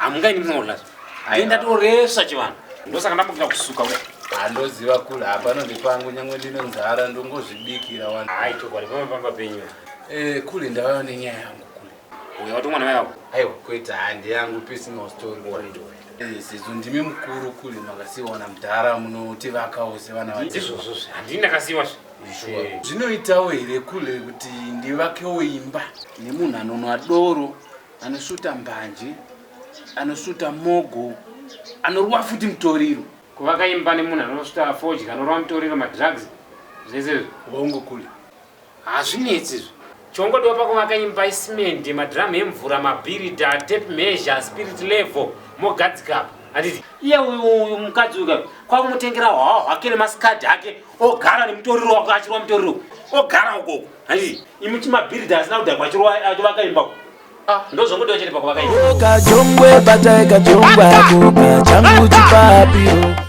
Hamungaini musina kudya zve. Ndatoresva chivanhu. Ndosaka ndambokira kusuka kudai. Handoziva kule hapano ndepangu nyangwe ndine nzara ndongozvibikira wani. Hayi chokwadi pamba pamba penyu. Eh kule ndauya nenyaya yangu kule. Uya watumwa namai vako? Aiwa kwete handi yangu personal story. Eh sezvo ndimi mukuru kule makasiiwa namudhara munotivakawo sevana vadiki. Ndizvozvo zve handini ndakasiiwa zve. Sure. Zvinoitawo here kule kuti ndivakewo imba nemunhu anonwa doro anosvuta mbanje anosvuta mogo anorwa futi mutoriro. Kuvaka imba nemunhu anosvuta fodya anorwa mutoriro madrugs zvese izvo. Hongu kule. Hazvinetsi izvo. Chongodiwa pakuvaka imba isimendi, madhiramu emvura, mabhiridha, tape measure, spirit level, mogadzika apa. Handiti iye uyu uyu mukadzi uyu kwakumutengera hwawa hwake nemasikadhi ake ogara nemutoriro wake achirwa mutoriro ogara ukoko. Handiti imi chimabhiridha asina kudhakwa achirwa achivaka imba uko. Ah, ndozvongodiwa chete pakuvaka imba. Kajongwe batai kajongwe ako kachangu chipapiro.